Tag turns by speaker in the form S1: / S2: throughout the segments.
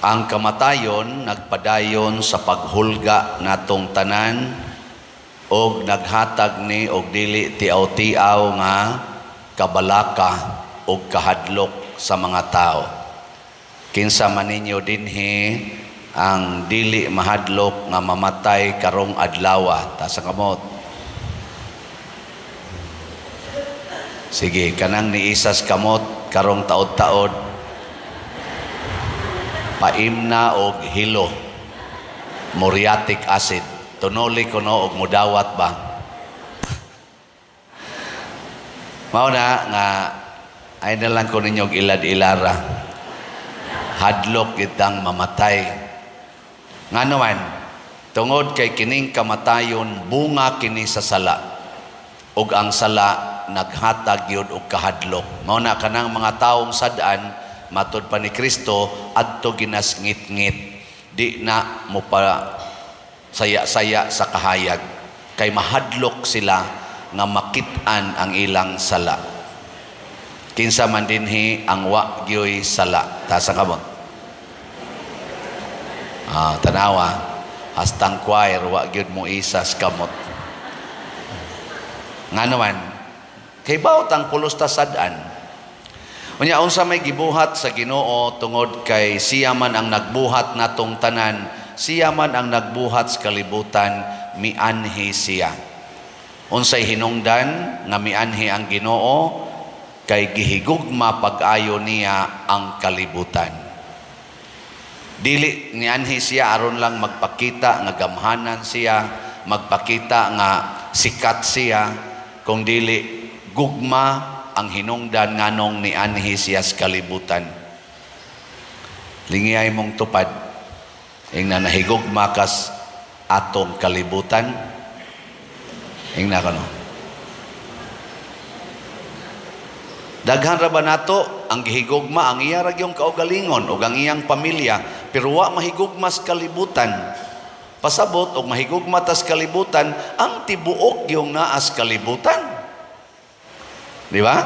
S1: Ang kamatayon nagpadayon sa paghulga natong tanan og naghatag ni og dili tiaw-tiaw nga kabalaka og kahadlok sa mga tao. Kinsa man ninyo dinhi ang dili mahadlok nga mamatay karong adlawa? Taas ang kamot. Sige, kanang niisas kamot karong taod-taod, paimna og hilo, muriatic acid, tunuli kuno og mudawat ba. Mao na nga ay na lang ko ninyo og ilad-ilara. Hadlok kitang mamatay. Ngano man, tungod kay kining kamatayon bunga kini sa sala, ug ang sala naghatag yun og kahadlok. Mao na kanang mga taong sad-an, matud pa ni Kristo, adto ginasngit-ngit, di na mo pa saya-saya sa kahayag, kay mahadlok sila nga makit-an ang ilang sala. Kinsa man dinhi ang wa gyoy sala? Taas ang kamot. Ah, tanawa, hastang choir wa gyud mo isas kamot. Ngano man, kay bawt ang pulos ta sad-an. Unya, unsa may gibuhat sa Ginoo? Tungod kay siya man ang nagbuhat natong tanan, siya man ang nagbuhat sa kalibutan, mianhi siya. Unsay hinungdan nga mianhi ang Ginoo? Kay gihigugma pag-ayo niya ang kalibutan. Dili nianhi siya aron lang magpakita nga gamhanan siya, magpakita nga sikat siya, kung dili gugma ang hinungdan nganong nianhi siya sa kalibutan. Lingiyay mong tupad, ingna, nahigugma kas atong kalibutan? Ingna kano. Daghan ra ba nato ang gihigugma ang iya ra gyung kaugalingon ug ang iyang pamilya, pero wa mahigugma sa kalibutan? Pasabot og mahigugma tas kalibutan, ang tibuok yung naa sa kalibutan. Di ba?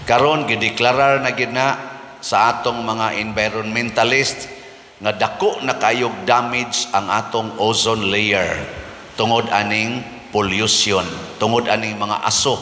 S1: Karon gideklarar na gid na sa atong mga environmentalist nga dako na kayog damage ang atong ozone layer tungod aning pollution, tungod aning mga aso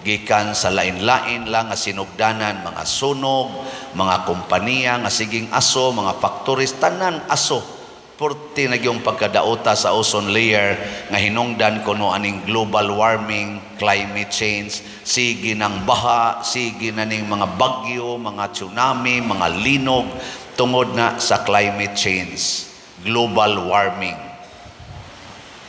S1: gikan sa lain-lain lang nga sinugdanan, mga sunog, mga kompanya nga siging aso, mga factories, tanan aso. Porti na gyung pagkadaota sa ozone layer nga hinungdan kuno aning global warming, climate change, sige ng baha, sige na ning mga bagyo, mga tsunami, mga linog, tungod na sa climate change, global warming.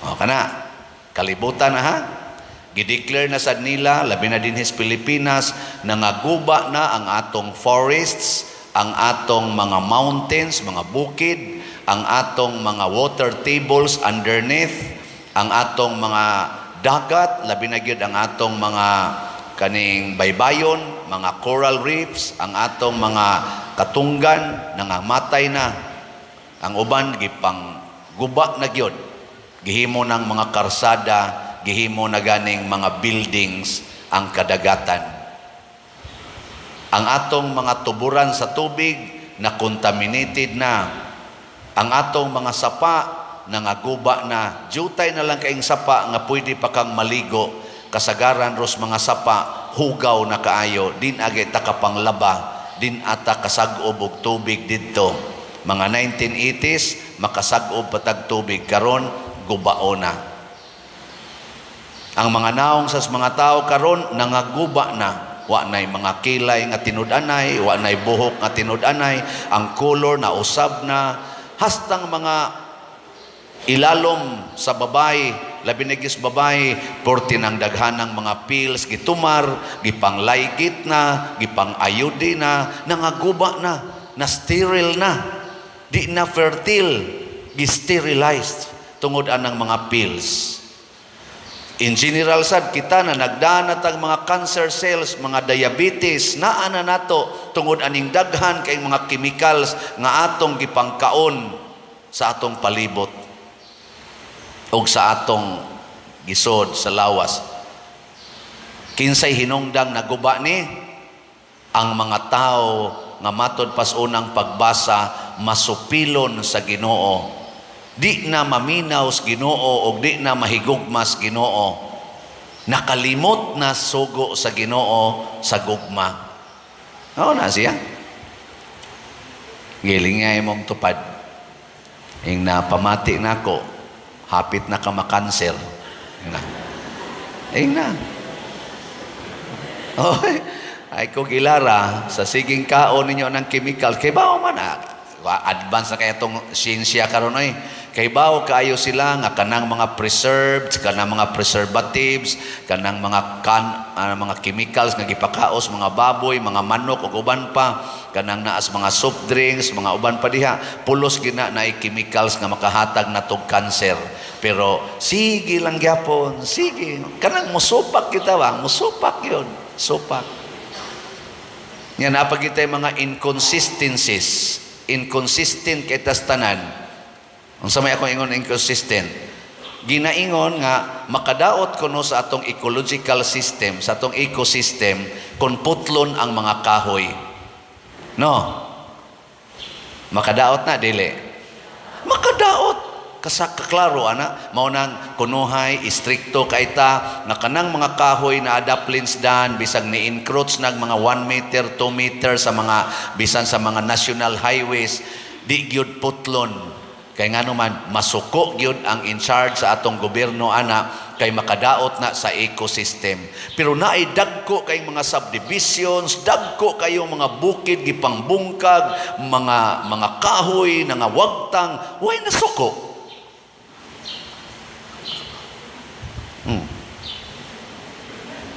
S1: O kana, kalibutan na ha. Gideclare na sad nila, labi na dinhi sa Pilipinas, nangaguba na ang atong forests, ang atong mga mountains, mga bukid, ang atong mga water tables underneath, ang atong mga dagat, labi na gyud ang atong mga kaning baybayon, mga coral reefs, ang atong mga katunggan, nangamatay na. Ang uban gipang guba na gyud. Gihimo ng mga karsada, gihimo na ganing mga buildings ang kadagatan. Ang atong mga tuburan sa tubig na contaminated na. Ang atong mga sapa nangaguba na. Jutay na lang kaing sapa nga pwede pa kang maligo. Kasagaran ros mga sapa hugaw na kaayo, din agay ta ka panglaba, din ata kasag-ob og tubig didto. Mga 1980s makasag-ob patag tubig, karon gubao na. Ang mga naong sa mga tao karon nangaguba na. Wa nay mga kilay nga tinud-anay, wa nay buhok nga tinud-anay, ang color na usab na, hastang mga ilalom sa babae, labi na gyud sa babae, porti ng daghanang mga pills, gitumar, gipanglaygit na, gipang-ayudi na, nangaguba na, na sterile na, di na fertile, gisterilized tungod anang mga pills. In general sad, kita na nagdana tag mga cancer cells, mga diabetes, naa na nato tungod aning daghan kay mga chemicals nga atong gipangkaon sa atong palibot ug sa atong gisod sa lawas. Kinsay hinungdang naguba ni? Ang mga tao nga matod pas unang pagbasa, masupilon sa Ginoo. Di na maminaw sa Ginoo og di na mahigugma sa Ginoo. Nakalimot na sugo sa Ginoo sa gugma. Oo na siya. Giling nga imong tupad. Ing napamati nako, hapit na ka makanser. Ing na. Ing na. Oh, ay ko gilara sa siging kaon ninyo ng chemical kay bao man ah. Advance na kaya tong siyensya karon oy. Kay bao kaayo sila nga kanang mga preserved, kanang mga preservatives, kanang mga mga chemicals nga gipakaos mga baboy, mga manok ug uban pa, kanang naas mga soft drinks, mga uban pa diha, pulos gina naay chemicals nga makahatag natog cancer. Pero sige lang gyapon, sige. Kanang musupak kita ba? Musupak yun. Supak. Nga napagitay mga inconsistencies. Inconsistent kay tas tanan. Unsa may akong ingon inconsistent? Ginaingon nga makadaot kuno sa atong ecological system, sa atong ecosystem, kung putlon ang mga kahoy. No? Makadaot na dili? Makadaot. Kasaklaro ana, mao nang kunuhay istrikto kay ta nga kanang mga kahoy na adaplins dan bisag ni encroach nag mga 1 meter, 2 meter sa mga bisan sa mga national highways, di gyud putlon. Kay ngano man, masuko gyud ang in charge sa atong gobyerno ana, kay makadaot na sa ecosystem. Pero naay dagko kay mga subdivisions, dagko kayo mga bukid gipangbungkag, mga kahoy nga wagtang, way nasuko.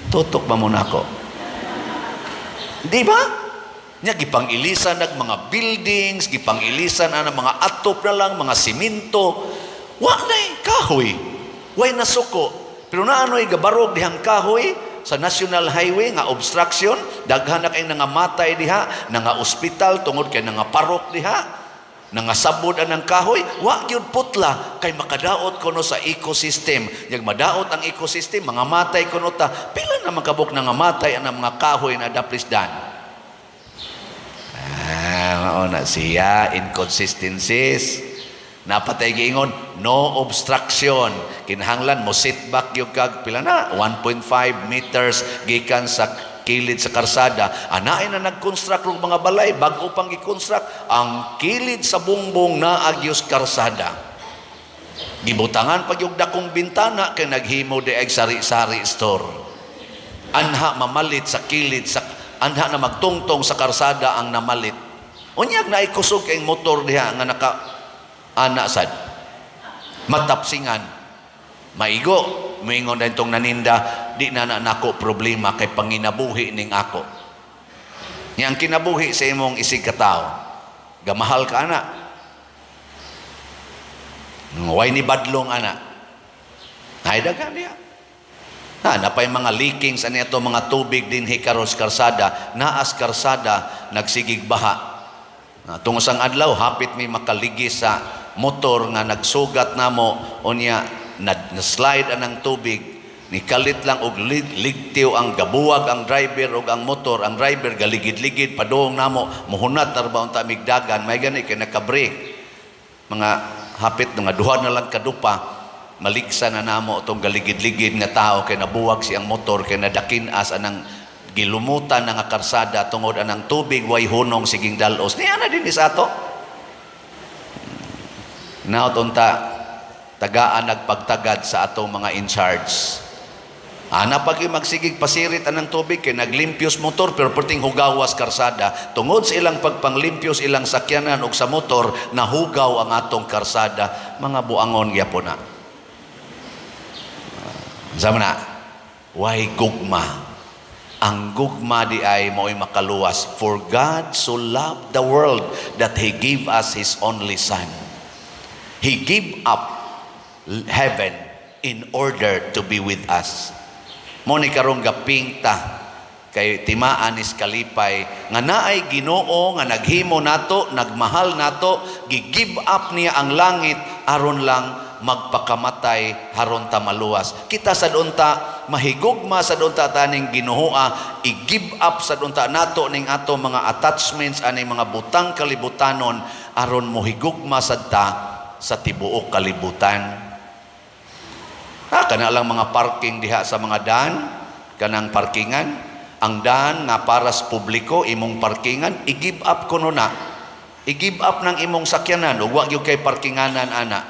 S1: Tutok ba mo nako? Di ba? Nya gipang-ilisan nag mga buildings, gipang-ilisan ang mga atop na lang, mga simento. Wa nay kahoy. Way nasuko. Pero naanoy gabarog dihang kahoy sa national highway nga obstruction, daghan na kay nangamatay diha, nanga ospital tungod kay nangaparok diha, nangasabod anang kahoy, wa gyud putla kay makadaot kuno sa ecosystem. Yag madaot ang ecosystem, mga matay kuno ta. Pila na makabok nangamatay ang mga kahoy na daplisdan? Ah, mao na siya, inconsistencies. Napatay giingon, no obstruction. Kinahanglan mo sit back yung kag pila na 1.5 meters gikan sa kilid sa karsada. Anaay na nag-construct og mga balay, bag-o pang gi-construct ang kilid sa bungbong na agyos karsada. Gibutangan pag yung dakong bintana kay naghimo di ay sari-sari store. Anha mamalit sa kilid sa anha na magtungtong sa karsada ang namalit. Unyag na kusog kay motor diha nga naka ana sad. Matapsingan. Maigo, moingon na itong naninda, di na na nako problema kay panginabuhi ning ako. Nya ang kinabuhi sa imong isig katao, gamahal ka ana. Way ni badlong ana. Ay daghan diha. Na, napay mga leakings ani ato mga tubig dinhi karon sa karsada, naas karsada nagsigig baha. Na, tungod sang adlaw hapit may makaligi sa motor nga nagsugat namo, unya na, na slide anang tubig, ni kalit lang og ligtiw ang gabuwag ang driver og ang motor. Ang driver galigid-ligid padung namo, muhunat na ba unta migdagan, may gani kay naka-brake. Mga hapit nga duha na lang kadupa maligsa na namo atong galigid-ligid nga tao kay nabuwag siyang motor kay nadakin-as anang gilumutan na nga karsada tungod anang tubig way hunong siging dalos niya na din sa ato. Naot unta tagaan nagpagtagad sa atong mga in charge. Ana pag magsigig pasirit anang tubig kay naglimpyos motor, pero perting hugawas karsada tungod sa ilang pagpanglimpyos ilang sakyanan og sa motor, nahugaw ang atong karsada. Mga buangon gyapon na. Sama na, why gugma? Ang gugma di ay mao'y makaluwas. For God so loved the world that He gave us His only Son. He gave up heaven in order to be with us. Mo ni karong gaping ta kay timaan is kalipay nga naay Ginoo nga naghimo nato, nagmahal nato, gi-give up niya ang langit aron lang magpakamatay haron ta maluwas. Kita sad unta mahigugma sad unta taning Ginoo, i-give up sad unta nato ning ato mga attachments aning mga butang kalibutanon aron mohigugma sad ta sa tibuok kalibutan. Ha, kana lang mga parking diha sa mga daan, kanang parkingan, ang daan nga para sa publiko, imong parkingan, i-give up kuno na. I-give up ng imong sakyanan ug wa gyud kay parkinganan ana.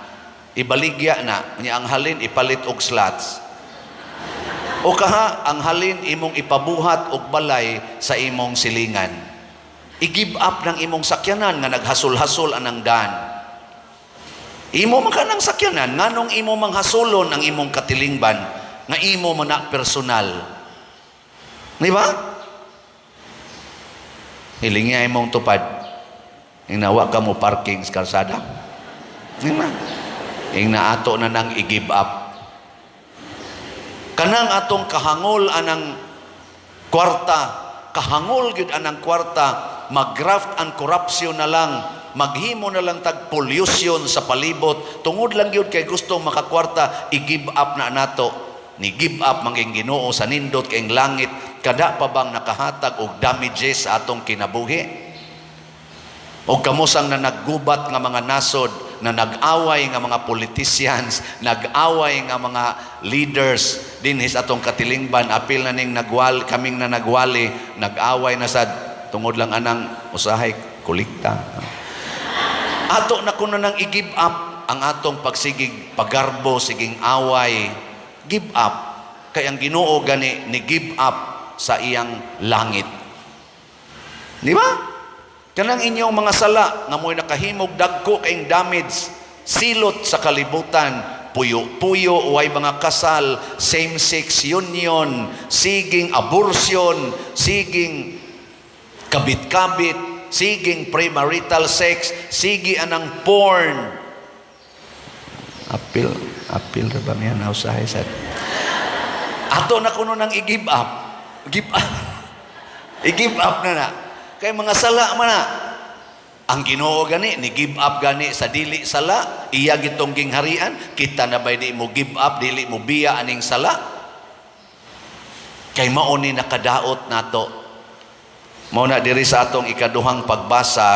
S1: Ibaligya na, nya ang halin ipalit og slots. O kaha ang halin imong ipabuhat og balay sa imong silingan. I-give up ng imong sakyanan nga naghasol-hasol anang daan. Imo man kanang sakyanan, nganong imo manghasolon ang imong katilingban nga imo man na personal? Di ba? Hilingi imong tupad. Inawa ka mo parking sa kalsada. Di ba? Ing naato na nang i-give up. Kanang atong kahangol anang kwarta, kahangol gyud anang kwarta, mag-graft and corruption na lang, maghimo na lang tag pollution sa palibot, tungod lang gyud kay gusto makakwarta, i-give up na nato. Ni give up manging Ginoo sa nindot kay langit, kada pa bang nakahatag og damages sa atong kinabuhi? O kamusang na naggubat nga mga nasod, na nag-away nga mga politicians, nag-away nga mga leaders dinhi sa atong katilingban, apil na ning nagwal kaming na nagwali, nag-away na sad tungod lang anang usahay kolekta. Ato na kuno nang i-give up ang atong pagsigig pagarbo, siging away, give up. Kay ang Ginoo gani ni give up sa iyang langit. Di ba? Kanang inyong mga sala nga mo'y nakahimog dagko kayong damage, silot sa kalibutan, puyo-puyo, way mga kasal, same-sex union, siging abortion, siging kabit-kabit, siging premarital sex, sige anang porn. Apil, apil ra ba niya nausahay sa ato na kuno nang i-give up. Give up. I-give up na na. Kay mga sala man na. Ang Ginoo gani ni give up gani sa dili sala, iya gitong gingharian, kita na bay di mo give up, dili mo biya aning sala? Kay mao ni nakadaot nato. Mao na diri sa atong ikaduhang pagbasa,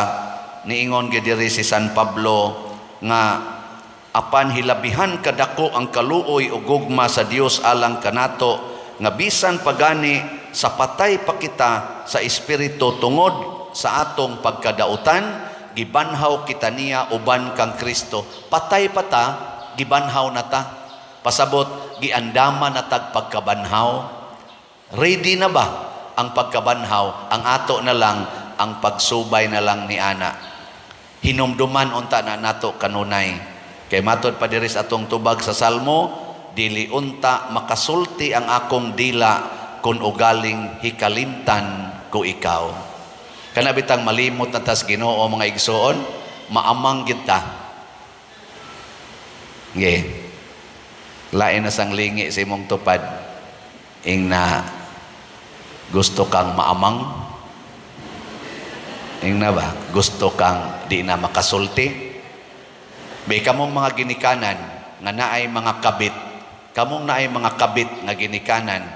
S1: niingon gyud diri si San Pablo nga apan hilabihan kadako ang kaluoy ug gugma sa Dios alang kanato, nga bisan pagani sa patay pa kita sa espiritu tungod sa atong pagkadautan, gibanhaw kita niya uban kang Kristo. Patay pa ta, gibanhaw na ta. Pasabot, giandama na tag pagkabanhaw. Ready na ba ang pagkabanhaw? Ang ato na lang, ang pagsubay na lang ni ana. Hinumduman unta na nato kanunay. Kay matod pa diri sa atong tubag sa Salmo, "Dili unta makasulti ang akong dila kung ugaling hikalimtan ko ikaw." Kana bitang malimot na tas Ginoo, mga igsoon, maamang gid ta. Nge. Lain na sang lingi sa imong tupad. Ing na gusto kang maamang. Ing na ba? Gusto kang di na makasulti. May kamong mga ginikanan nga naay mga kabit. Kamong naay mga kabit nga ginikanan.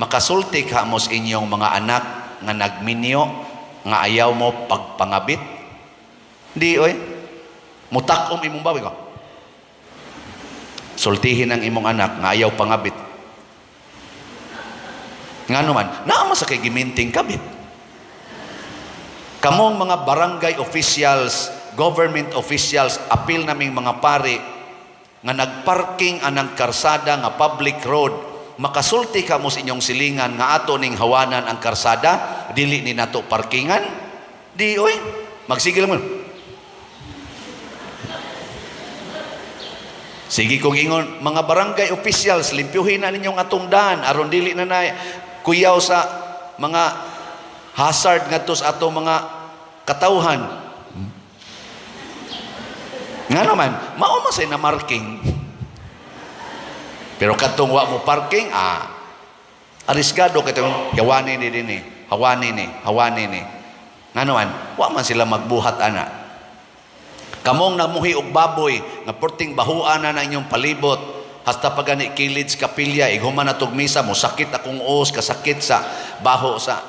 S1: Makasulti ka mo sa inyong mga anak nga nagminyo nga ayaw mo pagpangabit? Di oy. Mutakom imong bawi ko. Sultihin ang imong anak nga ayaw pangabit. Nga naman, naa man sa kay giminting kabit. Kamong mga barangay officials, government officials, apil naming mga pari nga nagparking anang karsada nga public road, makasulti ka mo sa inyong silingan nga ato ning hawanan ang karsada, dili ni nato parkingan? Di oy, magsige lang mo. Sige kong ingon, mga barangay officials, limpyuhin na ninyong atong daan aron dili na na kuyaw sa mga hazard ngadto sa atong mga katawhan. Nga naman, mao man say na marking. Pero kadtong wa mo parking, arisgado kay tong hawani ni dinhi, hawani ni, hawani ni. Nga naman, wa man sila magbuhat ana. Kamong namuhi og baboy nga perting bahuan na na inyong palibot hasta pa gani kilid sa kapilya, ighuman na tog misa, mo sakit akong os, kasakit sa baho sa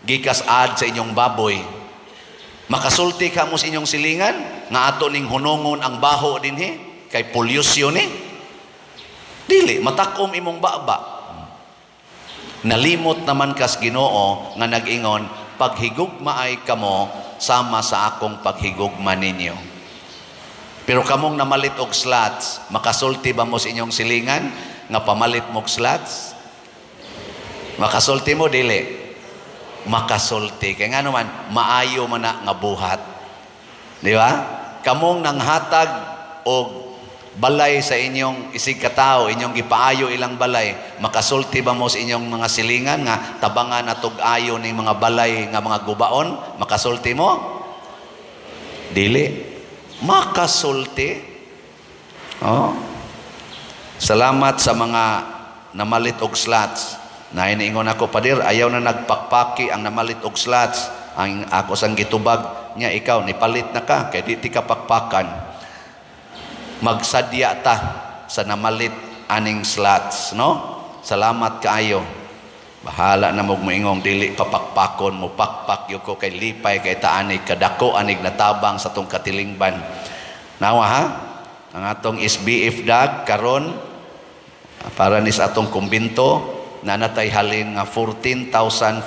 S1: gikas-ad sa inyong baboy. Makasulti ka mo sa inyong silingan nga ato ning hunongon ang baho dinhi kay pollution ni? Dili, matakom imong baba. Nalimot naman kas Ginoo nga nag-ingon, "Paghigugmaay kamo sama sa akong paghigugma ninyo." Pero kamong namalit og slots, makasulti ba mo sa inyong silingan nga pamalit mo og slots? Makasulti mo, dili? Makasulti. Kaya nga naman, maayo man na nga buhat. Di ba? Kamong nanghatag og balay sa inyong isig katao, inyong gipaayo ilang balay, makasulti ba mo sa inyong mga silingan nga tabangan natog ayo ning mga balay nga mga gubaon? Makasulti mo? Dili. Makasulti. Oh. Salamat sa mga namalit og slots. Na iniingon ako, "Pader, ayaw na nagpakpaki ang namalit og slots." Ang ako sang gitubag niya, "Ikaw, nipalit na ka, kay di ti ka pakpakan." Magsadya ta sa namalit aning slots, no? Salamat kaayo. Bahala na mo moingong dili papakpakon mo, pakpak gyud ko kay lipay kay taani kadako anig natabang sa tong katilingban. Nawa ha? Ang atong SBF dag karon para ni sa atong kumbinto na natay halin nga 14,556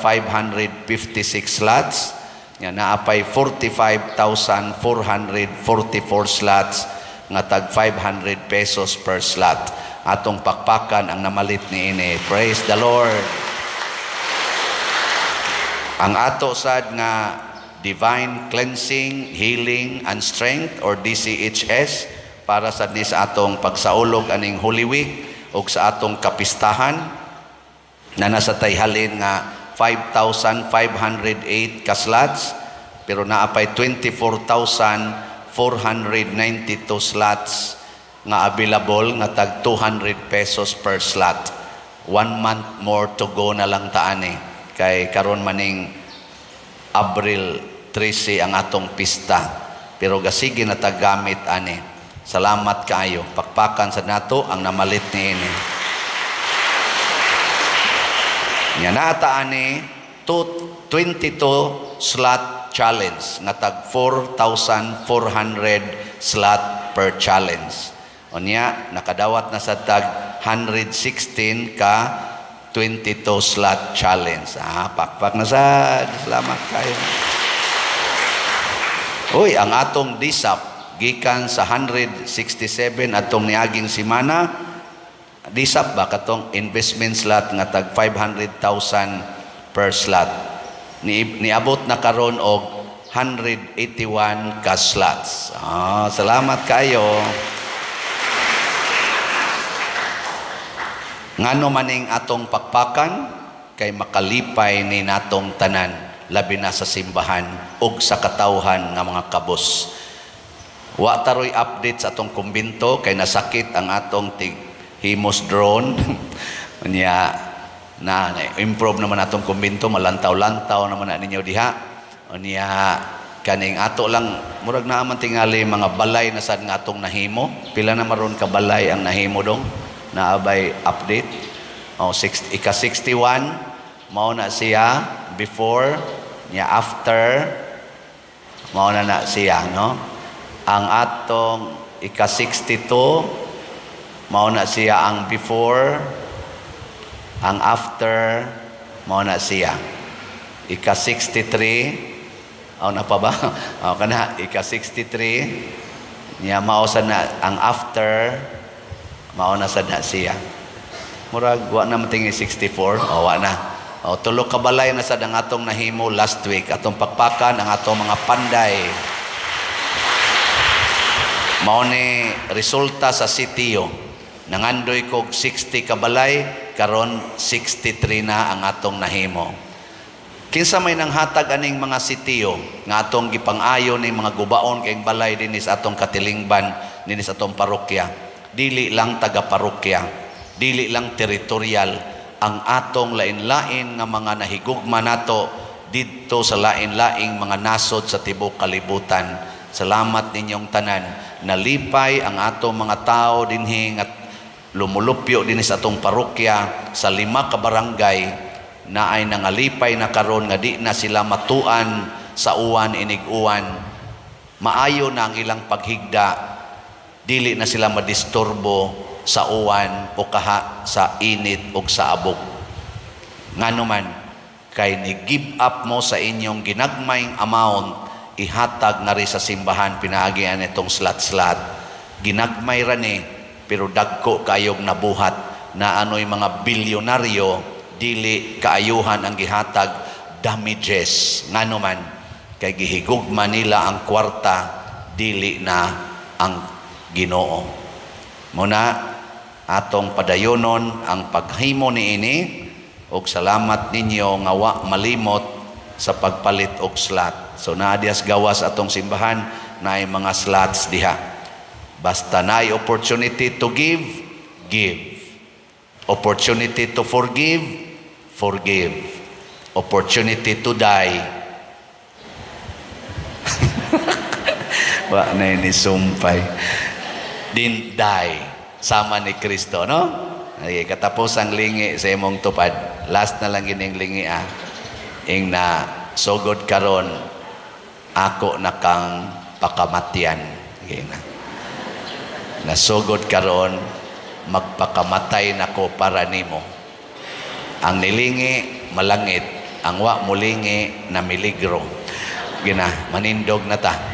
S1: slots nga naapay 45,444 slots nga tag 500 pesos per slot. Atong pakpakan ang namalit ni ini. Praise the Lord. Ang ato sad nga Divine Cleansing, Healing and Strength or DCHS para sad ni sa atong pagsaulog aning Holy Week ug sa atong kapistahan na nasa tayhalin nga 5,508 ka slots, pero naapay 24,492 slots nga available nga tag 200 pesos per slot. One month more to go na lang taani kay karon maning Abril 13 ang atong pista. Pero gasige na taggamit ani. Salamat kaayo. Pakpakan sa nato ang namalit ni ini. Nya naata ani 22 slot challenge nga tag 4,400 slot per challenge. Unya nakadawat na sa tag 116 ka 22 slot challenge. Ah, pakpak na sad. Salamat kayo. Uy, ang atong DSAP gikan sa 167 atong niaging simana, DSAP ba katong investment slot nga tag 500,000 per slot. Niabot na karon og 181 ka slots. Ah, salamat kayo. Ngano maning atong pakpakan? Kay makalipay ni natong tanan, labi na sa simbahan ug sa katawhan nga mga kabus. Wa taroy update sa atong kumbinto kay nasakit ang atong tig himos drone. Unya na improve naman atong kumbinto, malantaw-lantaw naman na ninyo diha. Unya kaning ato lang murag naa man tingali mga balay na sad nga atong nahimo. Pila na maron ka balay ang nahimo dong? Naabay update? Oh, six, ika 61 mao na siya before niya, after mao na na siya, no? Ang atong ika 62 mao na siya ang before, ang after mao na siya. Ika 63, oh, na pa ba? Oh, kana ika 63 niya mao sa na ang after, mao na sad na siya. Murag wa na matingi 64, o wa na. O, tulo ka balay na sad ang atong nahimo last week. Atong pakpakan ang atong mga panday. Mao ni resulta sa sitio. Nangandoy kog 60 ka balay, karon 63 na ang atong nahimo. Kinsa may nanghatag aning mga sitio nga atong gipang-ayo ning mga gubaon kayong balay dinhi sa atong katilingban, dinhi sa atong parokya? Dili lang taga parokya, dili lang territorial, ang atong lain-lain nga mga nahigugma nato didto sa lain-laing mga nasod sa tibuok kalibutan. Salamat ninyong tanan. Nalipay ang ato mga tao dinhi nga lumulupyo dinhi sa atong parokya sa lima ka barangay na ay nangalipay na karon nga di na sila matuan sa uwan inig-uwan. Maayo na ang ilang paghigda, dili na sila madisturbo sa uwan o kaha sa init o sa abog. Ngano man, kay ni give up mo sa inyong ginagmayng amount, ihatag na rin sa simbahan pinaagian itong slat-slat. Ginagmay ra ni, pero dagko kayog nabuhat na ano'y mga bilyonaryo, dili kaayuhan ang gihatag, damages. Ngano man, kay gihigugma nila ang kwarta, dili na ang Ginoo. Muna atong padayonon ang paghimo niini ug salamat ninyo nga wa malimot sa pagpalit og slot. So naa dihas gawas atong simbahan, naay mga slots diha. Basta naay opportunity to give, give. Opportunity to forgive, forgive. Opportunity to die. Wa na ni sumpay. Din die. Sama ni Kristo, no? Ay, katapos ang lingi sa imong tupad. Last na lang gining lingi ah. Ing na sugod karon, ako na kang pakamatyan. Sige na. Nasugod karon, magpakamatay nako para nimo. Ang nilingi malangit, ang wa mulingi na miligro. Gina, manindog na ta.